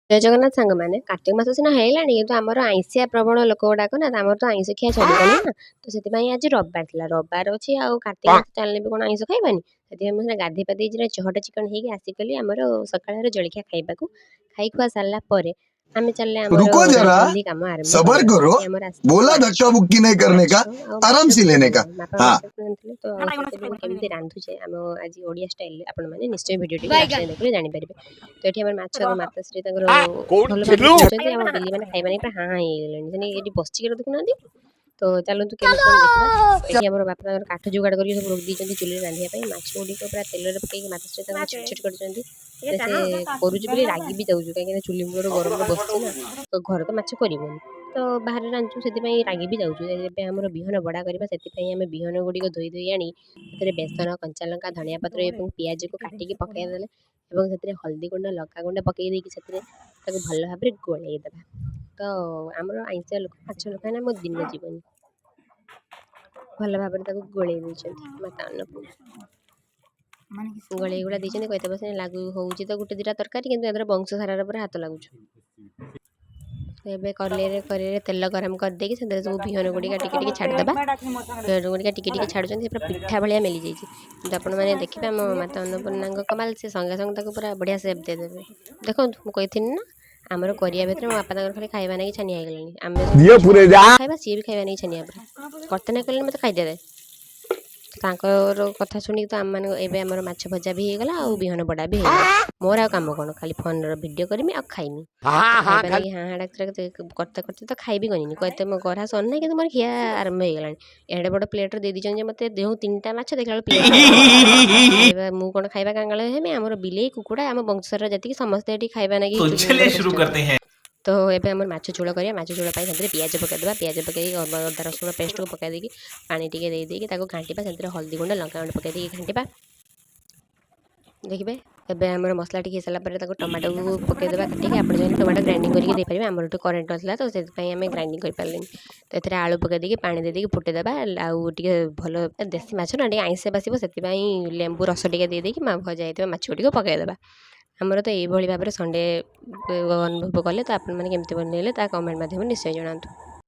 ଜୟ ଜଗନ୍ନାଥ ସାଙ୍ଗମାନେ। କାର୍ତ୍ତିକ ମାସ ସିନା ହେଇଗଲାଣି, କିନ୍ତୁ ଆମର ଆଇଁଷିଆ ପ୍ରବଣ ଲୋକ ଗୁଡ଼ାକ ନା, ଆମର ତ ଆଇଁଷ ଖିଆ ଛାଡ଼ିବନି ନା। ତ ସେଥିପାଇଁ ଆଜି ରବିବାର ଥିଲା, ରବିବାର ଅଛି ଆଉ କାର୍ତ୍ତିକ ମାସ ଚାଲିଲେ ବି କ'ଣ ଆଇଁଷ ଖାଇବାନି? ସେଥିପାଇଁ ମୁଁ ସିନା ଗାଧେଇ ପାଧେଇ ଚହଟ ଚିକଣ ହେଇକି ଆସିଗଲି ଆମର ସକାଳର ଜଳଖିଆ ଖାଇବାକୁ। ଖାଇ ଖୁଆ ସାରିଲା ପରେ ଆମେ ଚାଲିଲେ ଆମର रुको जरा, ରନ୍ଧାରନ୍ଧି କାମ ଆରମ୍ଭ सबर କରିବାକୁ। करो। ଆଜି ଆମର ଆସିଥିଲା बोला ମାଛ। धक्का मुक्की नहीं करने ମାଛ का, ଆଉ आराम ମାଛ से लेने का। ବାପା हाँ। ମାଛ ଆଣିଥିଲେ। ତ ଆଉ ସେଥିରେ ମୁଁ କେମିତି ରାନ୍ଧୁଛେ ଆମ ଆଜି ଓଡ଼ିଆ ଷ୍ଟାଇଲରେ, ଆପଣମାନେ ନିଶ୍ଚୟ ଭିଡ଼ିଓଟିକୁ ଲାଷ୍ଟ ଯାଏଁ ଦେଖିଲେ ଜାଣିପାରିବେ। ତ ଏଠି ଆମର ମାଛ ମାତାଶ୍ରୀ ତାଙ୍କର ଭଲ ଭାବରେ ଧୋଉଛନ୍ତି। ଆମ ବିଲେଇ ମାନେ ଖାଇବା ନେଇ ପୁରା ହାଁ ହାଁ ହେଇଗଲେଣି। ସେମାନେ ଏଠି ବସିକି ଦେଖୁନାହାନ୍ତି। ତ ଚାଲନ୍ତୁ, କେମିତି କ'ଣ ଦେଖିବା। ଏଠି ଆମର ବାପା ତାଙ୍କର କାଠ ଯୋଗାଡ଼ କରିକି ସବୁ ରଖିଦେଇଛନ୍ତି ଚୁଲିରେ ରାନ୍ଧିବା ପାଇଁ। ମାଛ ଗୁଡ଼ିକ ପୁରା ତେଲରେ ପକେଇକି ମାତାଶ୍ରୀ ତାଙ୍କର ଛିଟ ଛିଟ କରିଛନ୍ତି। ସେ କରୁଛି ବୋଲି ରାଗି ବି ଯାଉଛୁ, କାହିଁକିନା ଚୁଲି ମୂଳରେ ଗରମରେ ବସିଛି ନା। ତ ଘରେ ତ ମାଛ କରିବୁନି, ତ ବାହାରେ ରାନ୍ଧୁଛୁ, ସେଥିପାଇଁ ରାଗି ବି ଯାଉଛୁ। ଏବେ ଆମର ବିହନ ବଡ଼ା କରିବା। ସେଥିପାଇଁ ଆମେ ବିହନ ଗୁଡ଼ିକ ଧୋଇ ଧୋଇ ଆଣି ସେଥିରେ ବେସନ, କଞ୍ଚା ଲଙ୍କା, ଧନିଆ ପତ୍ର ଏବଂ ପିଆଜକୁ କାଟିକି ପକାଇ ଦେଲେ ଏବଂ ସେଥିରେ ହଳଦୀ ଗୁଣ୍ଡ, ଲଙ୍କା ଗୁଣ୍ଡ ପକାଇ ଦେଇକି ସେଥିରେ ତାକୁ ଭଲ ଭାବରେ ଗୋଳେଇ ଦେବା। ତ ଆମର ଆଇଁଷିଆ ଲୋକ, ମାଛ ନ ଖାଇଲେ ଆମ ଦିନ ଯିବନି। ଭଲ ଭାବରେ ତାକୁ ଗୋଳେଇ ଦେଇଛନ୍ତି ମାତା ଅନ୍ନପୂର୍ଣ୍ଣା। ଗୋଳେଇ ଗୁଳା ଦେଇଛନ୍ତି। କହିତେ ବସେ ଲାଗୁ ହେଉଛି ତ ଗୋଟେ ଦୁଇଟା ତରକାରୀ, କିନ୍ତୁ ଏଥିରେ ବଂଶ ସାରାର ପୁରା ହାତ ଲାଗୁଛି। ଏବେ କରେଇରେ ତେଲ ଗରମ କରିଦେଇକି ସେଥିରେ ସବୁ ବିହନ ଗୁଡ଼ିକ ଟିକେ ଟିକେ ଛାଡ଼ିଦେବା। ବିହନ ଗୁଡ଼ିକ ଟିକେ ଟିକେ ଛାଡ଼ୁଛନ୍ତି, ସେ ପୁରା ପିଠା ଭଳିଆ ମେଲି ଯାଇଛି। କିନ୍ତୁ ଆପଣମାନେ ଦେଖିବେ ଆମ ମାତା ଅନ୍ନପୂର୍ଣ୍ଣାଙ୍କ କମାଲ, ସେ ସଙ୍ଗେ ସଙ୍ଗେ ତାକୁ ପୁରା ବଢ଼ିଆ ସେପ୍ ଦେଇଦେବେ। ଦେଖନ୍ତୁ, ମୁଁ କହିଥିଲି ନା, ଆମର କରିବା ଭିତରେ ମୋ ବାପା ତାଙ୍କର ଖାଲି ଖାଇବା ନେଇକି ଛାନିଆ ହେଇଗଲେଣି। ଆମେ ସବୁ ଦିଅ ପୁରେ ଯା। ଖାଇବା, ସିଏ ବି ଖାଇବା ନେଇକି ଛାନିଆ ପୁରା। କର୍ତ୍ତା ନା କହିଲେଣି, ମୋତେ ଖାଇଦେବେ। ତାଙ୍କର କଥା ଶୁଣିକି ତ ଆମମାନଙ୍କ ଏବେ ଆମର ମାଛ ଭଜା ବି ହେଇଗଲା ଆଉ ବିହନ ବଡ଼ା ବି ହେଇଗଲା। ମୋର ଆଉ କାମ କ'ଣ? ଖାଲି ଫୋନ୍ର ଭିଡ଼ିଓ କରିମି ଆଉ ଖାଇମି। ଖାଇବା ଲାଗି ହାଁ ହାଁ ଡାକ୍ତର କରତେ କରତେ ତ ଖାଇବି ଗଲିନି। କହିତେ ମୋ ଗରା ସରିନାହିଁ, କିନ୍ତୁ ମୋର ଖିଆ ଆରମ୍ଭ ହେଇଗଲାଣି। ଏଡ଼େ ବଡ଼ ପ୍ଲେଟ୍ରେ ଦେଇ ଦେଇଛନ୍ତି ଯେ ମୋତେ ଦେଉ ତିନିଟା ମାଛ। ଦେଖିଲା ବେଳକୁ ପ୍ଲେଟ୍ ଖାଇବା, ମୁଁ କ'ଣ ଖାଇବା କାଙ୍ଗାଳ ହେମି? ଆମର ବିଲେଇ, କୁକୁଡ଼ା, ଆମ ବଂଶର ଯେତିକି ସମସ୍ତେ ଏଠି ଖାଇବା ନାଗି तो ଚୁଲି चलिए ମୂଳରେ शुरू ବସିଛନ୍ତି। करते हैं। ତ ଏବେ ଆମର ମାଛ ଝୋଳ କରିବା। ମାଛ ଝୋଳ ପାଇଁ ସେଥିରେ ପିଆଜ ପକାଇଦେବା। ପିଆଜ ପକାଇକି ଅଦା ରସୁଣ ପେଷ୍ଟକୁ ପକାଇ ଦେଇକି, ପାଣି ଟିକେ ଦେଇ ଦେଇକି ତାକୁ ଘାଣ୍ଟିବା। ସେଥିରେ ହଳଦୀ ଗୁଣ୍ଡ, ଲଙ୍କା ଗୁଣ୍ଡ ପକାଇ ଦେଇକି ଘାଣ୍ଟିବା। ଦେଖିବେ, ଏବେ ଆମର ମସଲା ଟିକେ ହେଇସାରିଲା ପରେ ତାକୁ ଟମାଟୋକୁ ପକାଇଦେବା କାଟିକି। ଆପଣ ଚାହିଁଲେ ଟମାଟୋ ଗ୍ରାଇଣ୍ଡିଙ୍ଗ କରିକି ଦେଇପାରିବେ। ଆମର ଏଠି କରେଣ୍ଟ ନଥିଲା, ତ ସେଥିପାଇଁ ଆମେ ଗ୍ରାଇଣ୍ଡିଙ୍ଗ କରିପାରିଲେନି। ତ ଏଥିରେ ଆଳୁ ପକାଇ ଦେଇକି, ପାଣି ଦେଇ ଦେଇକି ଫୁଟେଇଦେବା। ଆଉ ଟିକେ ଭଲ ଦେଶୀ ମାଛ ନା, ଟିକେ ଆଇଁଷ ବାସିବ, ସେଥିପାଇଁ ଲେମ୍ବୁ ରସ ଟିକେ ଦେଇ ଦେଇକି ଭଜା ହେଇଥିବା ମାଛ ଗୁଡ଼ିକ ପକାଇଦେବା। ଆମର ତ ଏଇଭଳି ଭାବରେ ସଣ୍ଡେ ଅନୁଭବ କଲେ। ତ ଆପଣମାନେ କେମିତି ବନେଇଲେ, ତା କମେଣ୍ଟ ମାଧ୍ୟମରେ ନିଶ୍ଚୟ ଜଣାନ୍ତୁ।